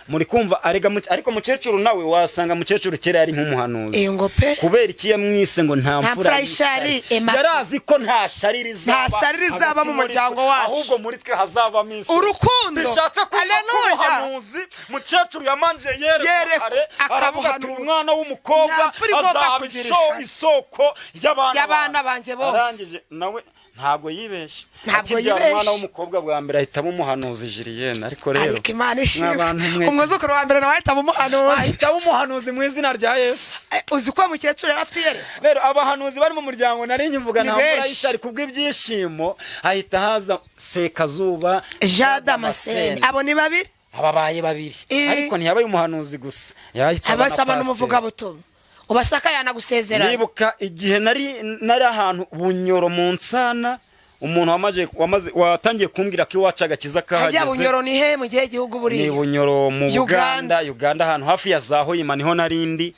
Muri kumva arega ariko mukecuru nawe wasanga mukecuru kera yari nk'umuhanuzi. Iyo ngo pe. Kubera iki yamwise ngo nta Nta mfura mfura y'ishari, y'ishari? Emakire. Yarazi ko nta shari rizaba Nta shari rizaba hagati mu muri muryango twe, wacu. ahubwo muri twe hazabamo isi Urukundo. Bishatse kuvuga ko Haleluya. ubuhanuzi mukecuru yamanje yerekwa Yerekwa, kare, aravuga ati: akabuhanura. "Umwana w'umukobwa Nta mfura igomba azaba kugira ishari. isoko y'abana Y'abana banjye bose." Arangije nawe ntabwo yibeshe. Ntabwo Akibyara yibeshe. umwana w'umukobwa bwa mbere, ahitamo umuhanuzi Julienne. Ariko rero Ariko Imana ishimwe. mwabantu mwe, Umwuzukuru wa mbere nawe ahita umuhanuzi. ahitamo umuhanuzi mu izina rya Yesu. Uzi ko mukecuru yari afite iyerekwa? Rero abahanuzi bari mu muryango nari nkivuga Ni nta mvura benshi. y'ishari kubw'ibyishimo, hahita haza Sekazuba Jean Damascene. Abo ni babiri. Ababaye babiri. Ariko ntiyabaye umuhanuzi gusa, yahise aba na Abasaba pasiteri. n'umuvugabutumwa, ubashaka yanagusezerana. Ndibuka igihe nari ahantu Bunyoro mu Nsana, umuntu wamaze watangiye kumbwira ko iwacu agakiza Hajya kahageze. Bunyoro ni he mu gihe gihugu Ni buriya? Bunyoro mu Uganda. Buganda, Uganda, ahantu hafi ya za Hoyima niho narindi.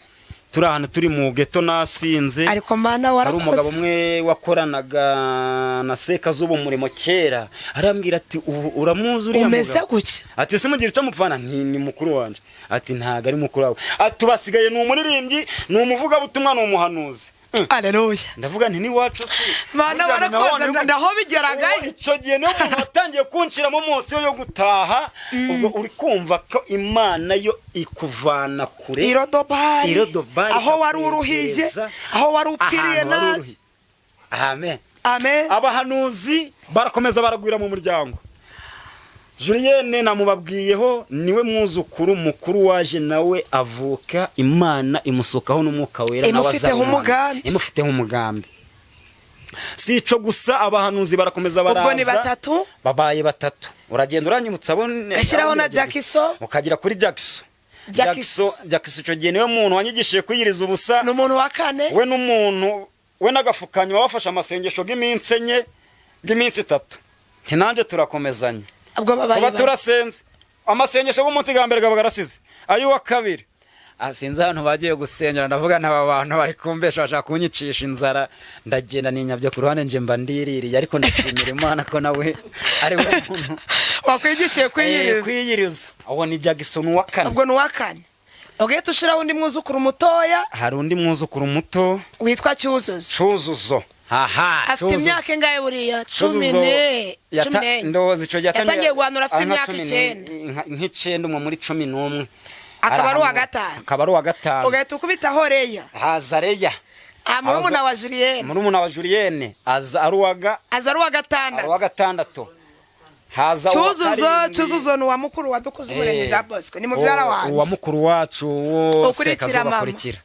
Turi ahantu turi mu geto nasinze. Ariko Mana, Hari umugabo warakoze. umwe wakoranaga na Sekazuba umurimo kera, arambwira ati: "Ubu uramuzi uriya Umeze mugabo?" gutya. Ati: "Simugira icyo mupfana." Nti: "Ni mukuru wanje." Ati: "Ntago ari mukuru wawe." Ati: "Basigaye ni umuririmbyi, ni umuvugabutumwa, ni umuhanuzi." Aleluya. Ndavuga nti n'iwacu si Mana, Burya warakoze, nawe- ndaho bigeragayo. Uwo icyo gihe niyo muntu watangiye kunshiramo munsi yo gutaha. Ubwo uri kumva ko Imana yo ikuvana kure. Irodobari. Irodobari. Aho wari uruhiye, Ikakwegereza aho wari upfiriye ahantu wari nabi. uruhiye. Amen. Amen. Abahanuzi barakomeza baragwira mu muryango. Julienne namubabwiyeho, niwe mwuzukuru mukuru waje, nawe avuka Imana imusukaho n'Umwuka Wera, nawe Imufiteho azaba umuhanuzi. umugambi. Imufiteho umugambi. Si ico gusa, abahanuzi barakomeza baraza. Ubwo ni batatu. Babaye batatu. Uragenda uranyibutsa abo. Gashyiraho na Jackson. Ukagera kuri Jackson. Jackson. Jackson icyo gihe niwe muntu wanyigishije kwiyiriza ubusa. Ni umuntu wa kane. We n'umuntu we n'agafukanyi bafashe amasengesho bw'iminsi 4, bw'iminsi 3, nti nanjye turakomezanya. Ubwo babaye Tuba bane. turasenze amasengesho bw'umunsi bwa mbere gaba garasize, ay'uwa kabiri. Sinzi ahantu bagiye gusengera. Ndavuga ntaba bantu bari kumbesha, bashaka kunyicisha inzara. Ndagenda ninyabye ku ruhande, nje mba ndiririye, ariko ndashimira Imana ko nawe ari we muntu wakwigishiye kwiyiriza. Kwiyiriza. Uwo ni Jackson wa kane. Ubwo ni uwa kane. Ugahita ushyiraho undi mwuzukuru mutoya. Hari undi mwuzukuru muto. Witwa Cyuzuzo. Cyuzuzo, haha. Afite imyaka ingahe buriya? Cumi ne 14. Ndozi icyo gihe Yatangiye guhanura afite nka imyaka cumi 9. Nk'icyenda, umwe muri 11. Akaba ari uwa Arahanura. gatanu. Akaba ari uwa gatanu. Ugahita ukubitaho Reya. Haza Reya. Ah, murumuna wa Julienne. Murumuna wa Julienne aza ari uwaga Aza ari uwa ari gatandatu. uwa gatandatu. Haza uwa Cyuzuzo. karindwi. Cyuzuzo ni uwa mukuru wa Dukuze Umuremyi za Bosco, ni mubyara wanjye. Uwa mukuru wacu wo Ukurikira Sekazuba mama. akurikira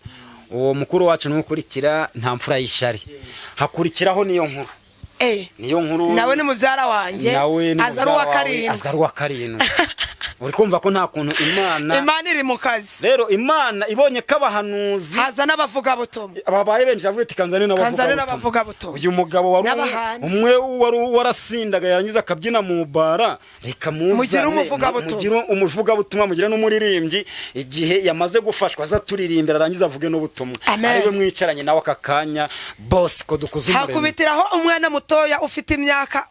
uwo mukuru wacu niwe ukurikira nta mfura y'ishari. Hakurikiraho niyo nkuru. Niyo nkuru. Nawe ni mubyara wanjye. Nawe ni Aza ari uwa mubyara wawe, karindwi. aza ari uwa karindwi. Uri kumva ko nta kuntu Imana Imana iri mu kazi. Rero Imana ibonye ko abahanuzi Haza n'abavugabutumwa. babaye benshi, avuga iti kanzane Kanzane n'abavugabutumwa. N'abavugabutumwa. Uyu mugabo wari N'abahanzi. Umwe wari warasindaga yarangiza akabyina mu bara, reka muzane. Mugire umuvugabutumwa. Mugire umuvugabutumwa, mugire n'umuririmbyi. Igihe yamaze gufashwa aza turirimbira, arangiza avuge n'ubutumwa. Amen. Ariwe mwicaranye nawe aka kanya, Bosco Dukuze Umuremyi. Hakubitiraho umwana mutoya ufite imyaka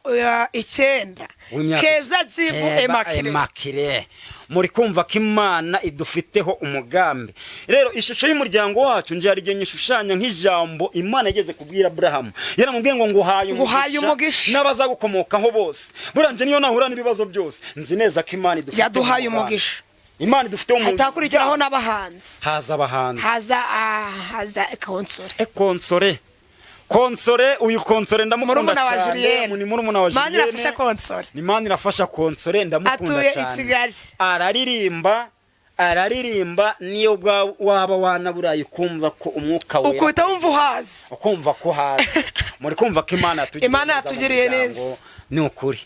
9. W'imyaka Keza Jibu. Emakire. Emakire. Muri kumva ko Imana idufiteho umugambi. Rero ishusho y'umuryango wacu nje hari igihe nyishushanya nk'ijambo Imana yageze kubwira Aburahamu. Yaramubwiye ngo nguhaye Nguhaye umugisha. N'abazagukomokaho bose. Buriya nje niyo nahura n'ibibazo byose, nzi neza ko Imana idufiteho Yaduhaye umugambi. umugisha. Imana idufiteho umugambi. Hahita hakurikiraho n'abahanzi. Haza abahanzi. Haza Konsore. E, Konsore. Konsore, uyu Konsore ndamukunda Murumuna wa cyane. Julienne. Ni murumuna wa Mana Julienne. irafasha Konsore. Ni Mana irafasha Konsore, ndamukunda Atuye i cyane. Kigali. Araririmba, araririmba, niyo waba wanaburaye ukumva ko Umwuka Wera Ukubita wumva uhazi. Ukumva ko hazi. Muri kumva ko Imana yatugiriye Imana neza mu yatugiriye muryango. neza. Ni ukuri.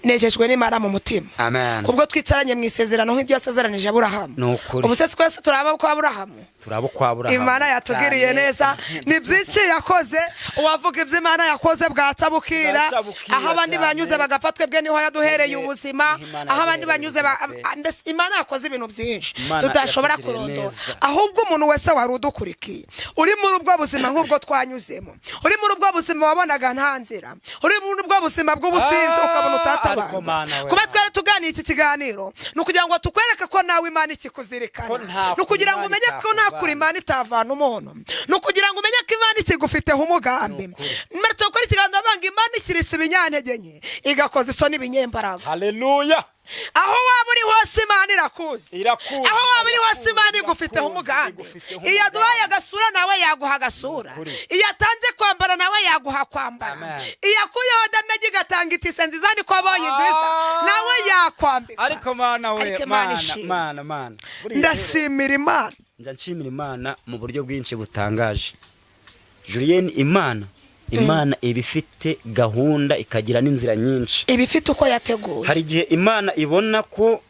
Nejejwe n'Imana mu mutima. Amen. Kubwo twicaranye mu isezerano nk'ibyo yasezeranije Aburahamu. Ni ukuri. Ubu se twese turaba kwa Aburahamu? Turabo kwa Aburahamu. Imana yatugiriye Cyane. neza. Ni byinshi yakoze. Uwavuga ibyo Imana yakoze bwaca bukira. Bwaca bukira Aho abandi cyane. banyuze bagapfa, twebwe niho yaduhereye ubuzima. Niho Imana Aho abandi yaduhereye banyuze ubuzima pe. Mbese Imana yakoze ibintu byinshi Imana tutashobora yatugiriye kurondora. neza. Ahubwo umuntu wese wari udukurikiye, uri muri ubwo buzima nk'ubwo twanyuzemo, uri muri ubwo buzima wabonaga nta nzira, uri muri ubwo buzima bw'ubusinzi ukabona Ariko utatabarwa, Mana we. kuba twari tuganiye iki kiganiro ni ukugira ngo tukwereke ko nawe Imana ikikuzirikana. Ko nta Ni ukugira ngo kure umenye Imana ko nta kure Imana itavana umuntu. Ni ukugira ngo umenye ko Imana ikigufiteho umugambi. Mbere tukora ikiganiro banga Imana ikirisha ibinyantege nke, igakoza isoni ibinyembaraga. Haleluya. Aho waba uri hose Imana irakuzi. Irakuzi. Aho waba uri hose Imana Irakuzi, igufiteho umugambi. igufiteho Iyo aduhaye umugambi. agasura, nawe yaguha agasura. Ni ukuri. Iyo atanze kwambara, nawe yaguha kwambara. Amen. Iyo akuyeho damage igatanga itise nziza, niko abonye nziza, nawe yakwambika. Ariko Mana we. Ariko Imana Mana, ishimwe. Mana, Mana. Buriya rero, Ndashimira Imana. Njya nshimira Imana mu buryo bwinshi butangaje. Julienne, Imana iba ifite gahunda, ikagira n'inzira nyinshi. Iba ifite uko yateguye. Hari igihe Imana ibona ko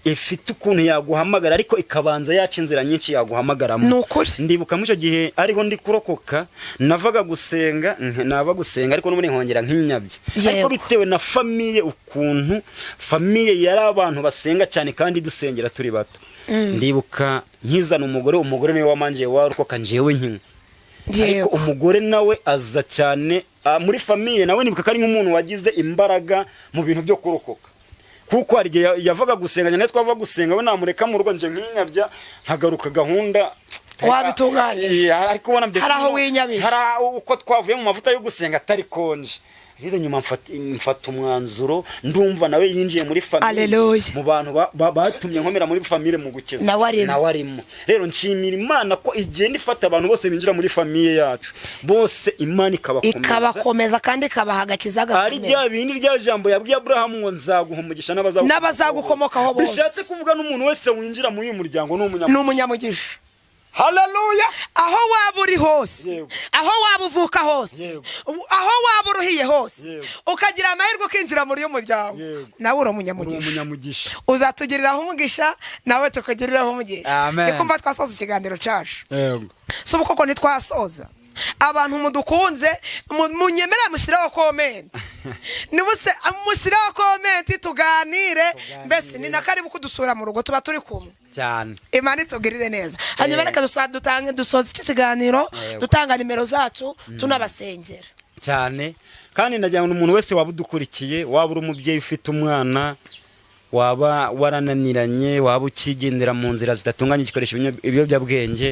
ifite ukuntu yaguhamagara, ariko ikabanza yaca inzira nyinshi yaguhamagaramo. Ni ukuri. Ndibuka muri icyo gihe ariho ndi kurokoka, navaga gusenga, nava gusenga ariko n'ubundi nkongera nkinyabye. Ariko bitewe na famille, ukuntu famille yari abantu basenga cyane kandi dusengera turi bato, ndibuka nkizana umugore, umugore niwe wamanjiye warokoka, njyewe nkinywa. Ariko umugore nawe aza cyane muri famille, nawe nibuka ko ari nk'umuntu wagize imbaraga mu bintu byo kurokoka, kuko hari igihe yavaga gusenga, nyine twava gusenga we namureka mu rugo, nje nkinyabya nkagaruka gahunda. Wabitunganyije. Ariko ubona mbese Hari aho winyabije. Hari uko twavuye mu mavuta yo gusenga atari konje. Ngeze nyuma mfata umwanzuro, ndumva nawe yinjiye muri famille. Hallelujah. Mu bantu batumye nkomera muri famille mu gukizwa. Nawe arimo. Nawe arimo. Rero nshimira Imana ko igenda ifata abantu bose binjira muri famille yacu bose, Imana ikabakomeza, ikabakomeza kandi ikabaha agakiza ari gakomeye. Bya bindi, rya jambo yabwiye Aburahamu ngo nzaguha umugisha n'abazagukomokaho bose. Bishatse kuvuga n'umuntu wese winjira muri uyu muryango ni Ni umunyamugisha. Umunyamugisha. Haleluya. Aho waba uri hose, aho waba uvuka hose, aho waba uruhiye hose, ukagira amahirwe ukinjira muri uyu muryango, nawe uri uri umunyamugisha. Umunyamugisha. Uzatugiriraho umugisha, nawe tukugiriraho umugisha. Amen. Ni kumva twasoza ikiganiro cyacu. Yego. Si ubu koko ntitwasoza? Abantu mudukunze, munyemere mushireho comment, nibuse mushireho comment tuganire. Mbese ni na karibu kudusura mu rugo, tuba turi kumwe. Cyane. Imana itugirire neza. Hanyuma reka dutange, dusoza iki kiganiro, dutanga nimero zacu, tunabasengera. Cyane. Kandi ndagira ngo umuntu wese waba udukurikiye, waba uri umubyeyi ufite umwana waba warananiranye, waba ukigendera mu nzira zidatunganye, ugikoresha ibiyobyabwenge,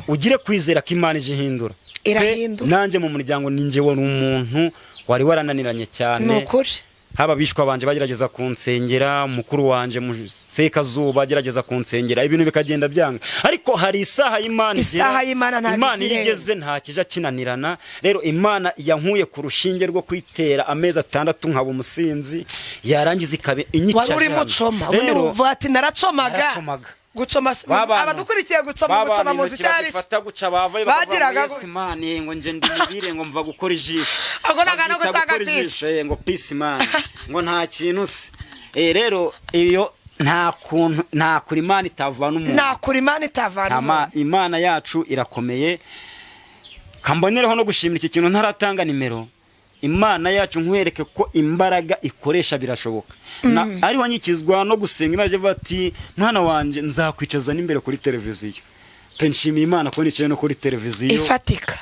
ugire kwizera ko Imana ije ihindura. Irahindura. Pe, nanjye mu muryango ninjye wari umuntu wari warananiranye cyane. Ni ukuri. Haba abishwa banje bagerageza kunsengera, mukuru wanje mu Sekazuba agerageza kunsengera, ibintu bikagenda byanga. Ariko hari isaha y'Imana igera. Isaha y'Imana ntabwo Imana iyo ikirenga. igeze nta kija kinanirana. Rero Imana yankuye ku rushinge rwo kwitera amezi 6 nkaba umusinzi, yarangiza ikaba inyicaje Wari uri hano. mucoma ubundi. Rero Uvuga ati naracomaga. Naracomaga. Gucoma abadukurikiye, gucoma, gucoma muzi intoki icyo ari cyo? bazifata guca bavayo bakavuga ngo Bagiraga Yesu gutya. man, ngo nje ndi mubire, ngo mva gukora ijisho. Ako ni akantu Babyita gutanga gukora peace. ijisho, ngo peace man, ngo nta kintu se. Rero iyo nta kuntu, nta kure Imana itavana umuntu. Nta kure Imana itavana umuntu. Imana yacu irakomeye. Kambonereho no gushimira iki kintu ntaratanga nimero. Imana yacu, nkwereke ko imbaraga ikoresha birashoboka. Na ariho nyikizwa no gusenga, Imana ivuga ati mwana wanjye nzakwicaza n'imbere kuri televiziyo. Pe, nshimiye Imana ko nicaye no kuri televiziyo ifatika,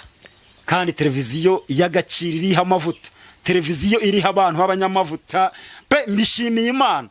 kandi televiziyo y'agaciro, iriho amavuta, televiziyo iriho abantu b'abanyamavuta. Pe, mbishimiye Imana,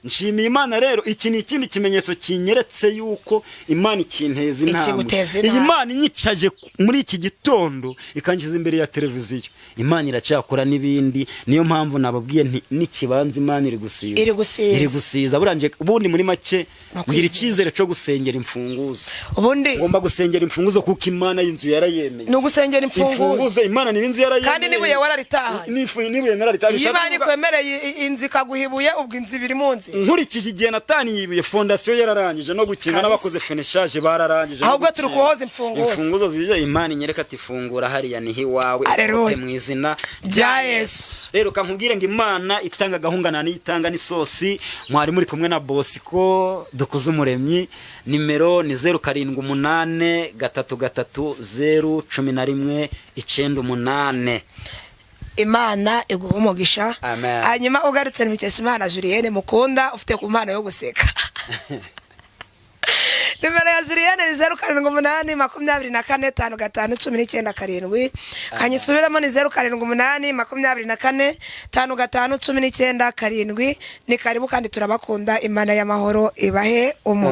nshimiye Imana. Rero iki ni ikindi kimenyetso kinyeretse yuko Imana ikinteza intambwe. Ikiguteza Iyi intambwe. Imana inyicaje muri iki gitondo, ikanshyiza imbere ya televiziyo, Imana iracyakora n'ibindi. Niyo mpamvu nababwiye nti n'ikibanza Imana iri gusiza. Iri gusiza. Iri gusiza. Buranje ubundi muri make Ni ukwizera. ngira icyizere cyo gusengera imfunguzo. Ubundi Ngomba gusengera imfunguzo kuko Imana y'inzu yarayemeye. Ni ugusengera imfunguzo. Imfunguzo, Imana niba inzu yarayemeye. Kandi n'ibuye wararitahanye. N'ibuye nararitaye. Iyo Imana ikwemereye inzu, ikaguha ibuye, ubwo inzu ibiri mu nzira. Nkurikije igihe nataniye ibuye, fondation yararangije no gukinga, n'abakoze finissage bararangije no Ahubwo turi gukinga. kuhoza imfunguzo. Imfunguzo zije, Imana inyereka ati fungura hariya niho iwawe. Haleluya. Ukote mu izina rya Yesu. Rero kankubwire ngo Imana itanga gahungana n'itanga n'isosi. Mwari muri kumwe na Bosco Dukuze Umuremyi. Nimero ni 0783301198. Imana iguha umugisha. Amen. Hanyuma ugarutse ni Mukeshimana Julienne mukunda, ufite ku mpano yo guseka. Nimero ya Julienne ni 0782455197. Kanyisubiramo, ni 0782455197. Ni karibu kandi turabakunda. Imana y'amahoro ibahe umugisha.